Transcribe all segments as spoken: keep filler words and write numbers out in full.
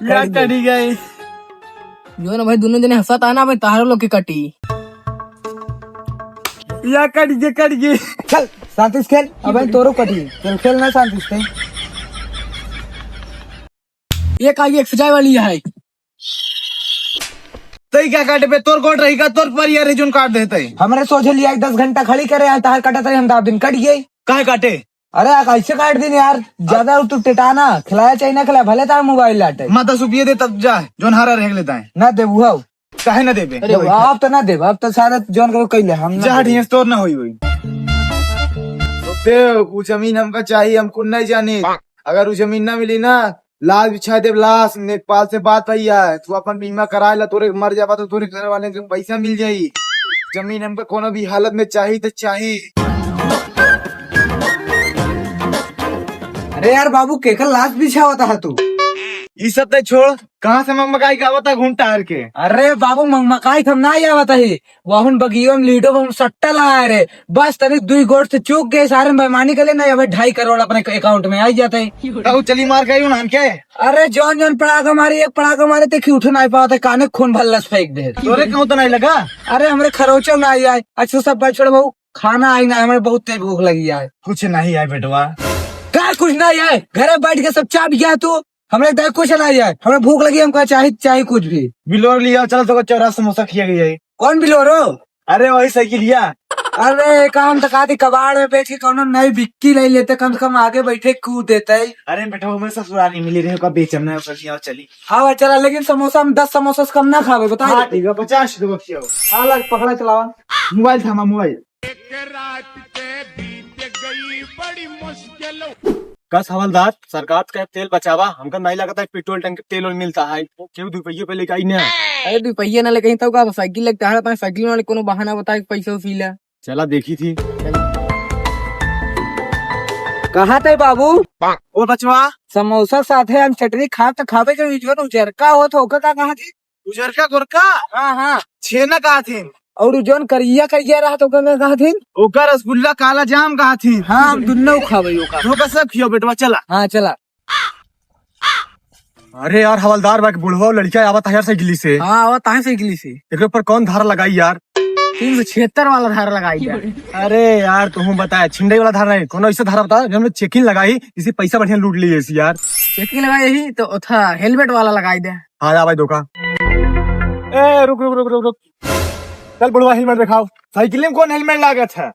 या कट गई। कट गई। जो ना भाई, दोनों जने हंसत आना भाई, तहारो लोग के कटी। या कट गई, कट गई। चल, शांति से खेल। अबे तोरो कटी। चल, खेल ना शांति से। ये का, ये एक सजाए वाली है। तई क्या काटे पे तोर गोड़ रही का, तोर पर यार जोन काट देते। हमरे सोझे लिया एक दस घंटा खड़ी करे, आज तहार काटत रहे, हम दाब दिन कट गए। काहे काटे? अरे, आ कैसे काट दिन यार, ज्यादा तू टेटाना, खिलाया चाहिए ना खिलाया, भले तार मोबाइल लाटे। माता सुपिए दे तब जा, जोन हारा रह लेता है। ना देबू हो। काहे ना देबे? अरे, आप तो ना देबे, आप तो सारा जोन करो कैले, हम ना जा देबे। हटिए, तोर ना होई होई। दे, उ जमीन हमका चाहिए, हम कुछ नहीं जानी। अगर उ जमीन ना मिली ना, लाश बिछा देब, लाश। लेखपाल से बात भई है, तू अपन बीमा कराए ला, तोरे मर जाबा तो तोरे घर वाले के पैसा मिल जाई। जमीन हमका कोनो भी हालत में चाही तो चाही। अरे यार बाबू, केकर लाश बिछावत है तू? ई सब तो छोड़, कहाँ से मगमगाई का आवता घूम टहर के? अरे बाबू, मगमगाई हम ना आवत है, वहुन बगियो में लूडो में सट्टा लगाए रे, बस तनी दुई गोट से चूक गए, सारे बेईमानी कर लेना, अबे ढाई करोड़ अपने account में आई जाते। तो चली मार गई उन्हन के। अरे जौन जौन पड़ाका मारे, एक पड़ाका मारे ते कि उठ नाहीं पावत है, काने खून भल्लस फेंक दे। तोरे कहूँ तो नहीं लगा? अरे हमरे खरोचो ना आई आए। अच्छा सब बात छोड़ बहू, खाना आई ना, हमरे बहुत तेज भूख लगी आए। कुछ नहीं आए बेटवा। का कुछ नहीं आए? घरे बैठ के सब चाप गया तू। हमरे देख कुछ ना यार, हमरे भूख लगी, हमका चाही, चाही कुछ भी। बिलोर लिया, चल तो चौराहा समोसा खिया गई है। कौन बिलोरो? अरे वही साइकिलिया। अरे काम तो कहती कबाड़ में बैठ के कौनो नई बिक्की ले लेते, कम से कम आगे बैठे कूद देते। अरे बेटा, हमें ससुराल नहीं मिली रहे, का बेचम ना, ओकर लिया चली। हाँ भाई चला, लेकिन समोसा में दस समोसा से कम ना खावे, बता हाँ दे। ठीक है, पचास रुपये खियाओ। हाँ लाग पकड़ा चलावा। मोबाइल थामा, मोबाइल। एक रात के बीत गई बड़ी मुश्किल। कस हवलदार, सरकार का तेल बचावा, हमका नहीं लगता है पेट्रोल टंकी तेल और मिलता है, केहू दुपहिया पे लेके आई ना। अरे दुपहिया ना लेके आई तब का, साइकिल लेके टहरत है, साइकिल वाले कोनो बहाना बताए पैसा वसूला। चला देखी थी। कहाँ थे बाबू? ओ बचवा। समोसा साथे हम चटनी खा तो खावे के बीच में उजरका होत होकर का कहाँ थी? उजरका गोरका? हाँ, हाँ। छेना कहा थीन। और उ जौन करिया करिया रहत ओकर का कहा थीन? ओकर रसगुल्ला काला जाम कहा थीन। हाँ, हम दुन्नो खावे ओकर। तो का सब खियो बेटवा, चला। हाँ, चला। अरे यार हवलदार बा, एक बुढ़वा लड़का आवत है यार साइकिल से। हाँ, आवत है साइकिल से। एकरे ऊपर कौन धारा लगाई यार? तीन सौ छिहत्तर वाला धारा लगाई यार। अरे यार तुम बताए छिंडई वाला धारा नहीं, कोनो ऐसा धारा बता जो हमने चेकिंग लगाई, इसी पैसा बढ़िया लूट लिए इसी यार। चेकिंग लगाई यही तो था हेलमेट वाला लगाई दे। हाँ जा भाई धोखा। ए रुक रुक रुक रुक रुक। चल बुढ़वा हेलमेट दिखाओ। साइकिल में कौन हेलमेट लागत है?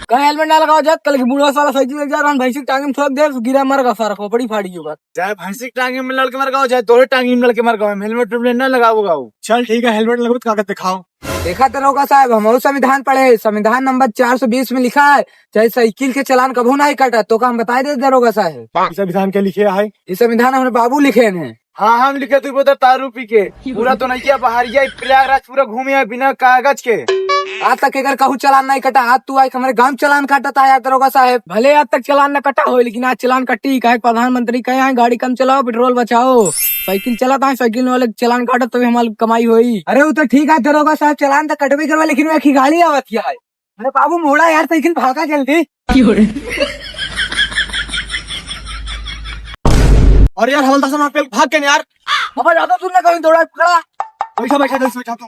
का हेलमेट ना लगाओ जात, कल की बुढ़वा साला साइकिल लेके जा रहा, भैंसी के टांगे में ठोक दे, गिरा मर गया सारा, खोपड़ी फाड़ी होगा। चाहे भैंसी के टांगे में लड़के मर गया, चाहे तोरे टांगे में लड़के मर गया, हेलमेट वेलमेट ना लगाओ गाओ। चल ठीक है, हेलमेट लगबो तो कागज दिखाओ। देखा दरोगा साहब, हम संविधान पढ़े, संविधान नंबर चार सौ बीस में लिखा है, चाहे साइकिल के चालान कभू नहीं काटा, तो का हम बताए दे दरोगा साहब। ई संविधान के लिखे है? ई संविधान हमरे बाबू लिखे हैं। हाँ, हम लिखे तू बोतल दारू पी के। पूरा तो नहीं किया, बहरिया प्रयागराज पूरा घूमे है बिना कागज के। आज तक एकर कहू चालान नहीं कटा, आज तू आए हमरे गांव चालान काटत है यार दरोगा साहब। भले आज तक चालान न कटा हो, लेकिन आज चालान कटी, काहे प्रधानमंत्री कहे हैं गाड़ी कम चलाओ, पेट्रोल बचाओ। साइकिल चलत है, साइकिल वाले चालान काटत तभी हमार कमाई होई। अरे वो तो ठीक है दरोगा साहब, चालान तो कटबे करवा, लेकिन वो एक ही गाड़ी आवत है। अरे बाबू मोड़ा यार, साइकिल भागा जल्दी। अरे यार हवलदार साहब, आप भाग के यार। बाबा ज्यादा दूर ना कहीं दौड़ा, पकड़ा। बैठा बैठा जल्दी बैठा तू।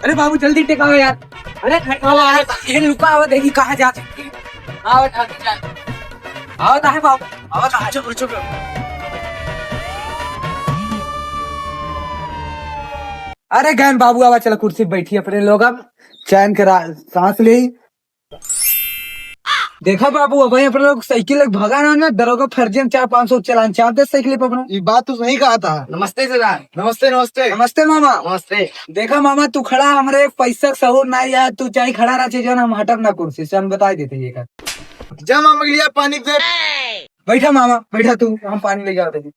अरे बाबू जल्दी टेकाओ यार। अरे घर वाला आया, ये लुका हुआ, देखी कहाँ जा सकती है। आओ, आओ, आओ। आओ, ताहे बाबू, आओ, ताहे। चुप, चुप। अरे गैन बाबू, आवा, चला कुर्सी पे बैठी अपने लोग, अब चैन के रा-, सांस ले। देखा बाबू, अब अपने लोग साइकिल लेके भगा ना, ना, दरोगा फर्जी में चार पाँच सौ चालान चाप दे साइकिल पे अपना। ये बात तो सही कहा था। नमस्ते सरदार। नमस्ते, नमस्ते। नमस्ते मामा। नमस्ते। देखा मामा, तू खड़ा, हमरे एक पैसा के सहूर ना यार, तू चाहे खड़ा रह, चाहे जो ना, हम हटब ना कुर्सी से, हम बताई देते ये का। जा मामा के लिए पानी दे। बैठा मामा, बैठा तू, हम पानी ले जाते हैं।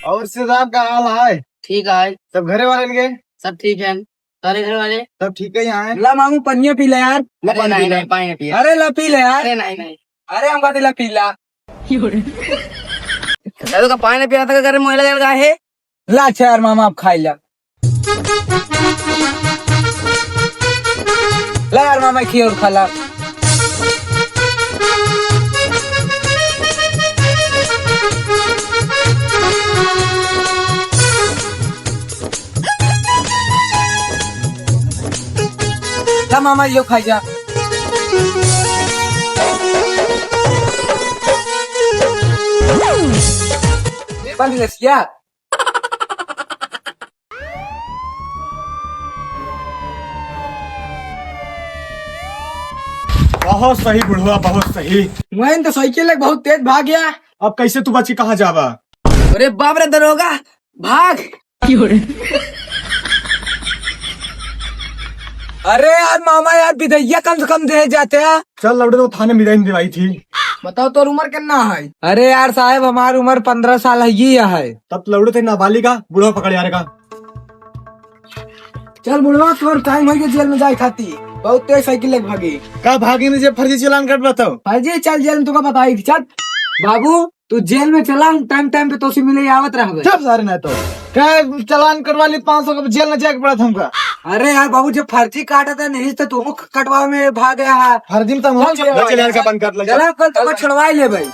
और सरदार का हाल है? ठीक है। सब घरे वाले के? सब ठीक है। तारे घर वाले? सब ठीक है यहाँ है? ला मामू, पनिया पी ले यार। ला अरे पानी नहीं, पी ले। नहीं, पानी नहीं पिया। अरे ला पी ले यार। अरे नहीं, नहीं। अरे हम कहते ला पी ला। दादू का पानी नहीं पिया था, घर में लगा है। ला अच्छा यार मामा, आप खाई ला। ला यार मामा, खी और खा ला। ला मामा, यो खा जा। ए, बंद रसिया। बहुत सही बुढ़वा, बहुत सही। मोहन तो साइकिल लेके बहुत तेज भाग गया। अब कैसे तू बची, कहाँ जाबा? अरे बाप रे दरोगा, भाग। अरे यार मामा यार, बिदैया कम से कम दे जाते हैं। चल लौड़े, तो थाने में बिदाई दिवाई थी। बताओ तोर उम्र कितना है? अरे यार साहब, हमार उम्र पन्द्रह साल है, ये है। तब लौड़े थे नाबालिग का, बुढ़वा पकड़ यार का। चल बुढ़वा, तोर टाइम हो गया जेल में जाए खाती, बहुत तेज साइकिल लेके भागी। का भागी ने जे फर्जी चालान कटवा तो? फर्जी? चल जेल में तुका बताई, चल। बाबू, तू जेल में चला, हम टाइम टाइम पे तोसे मिले आवत रहबे। चुप सारे, ना तो का चालान कटवा ली पाँच सौ का, जेल में जाके पड़ा था हमका। अरे यार बाबू, जब फर्जी काटा था नहीं तो तुम कटवा में भाग गया है। फर्जी में तो हम चल, चल, चल, चल, बंद कर ले, चल। चला, कल तुका छुड़वाई ले भाई।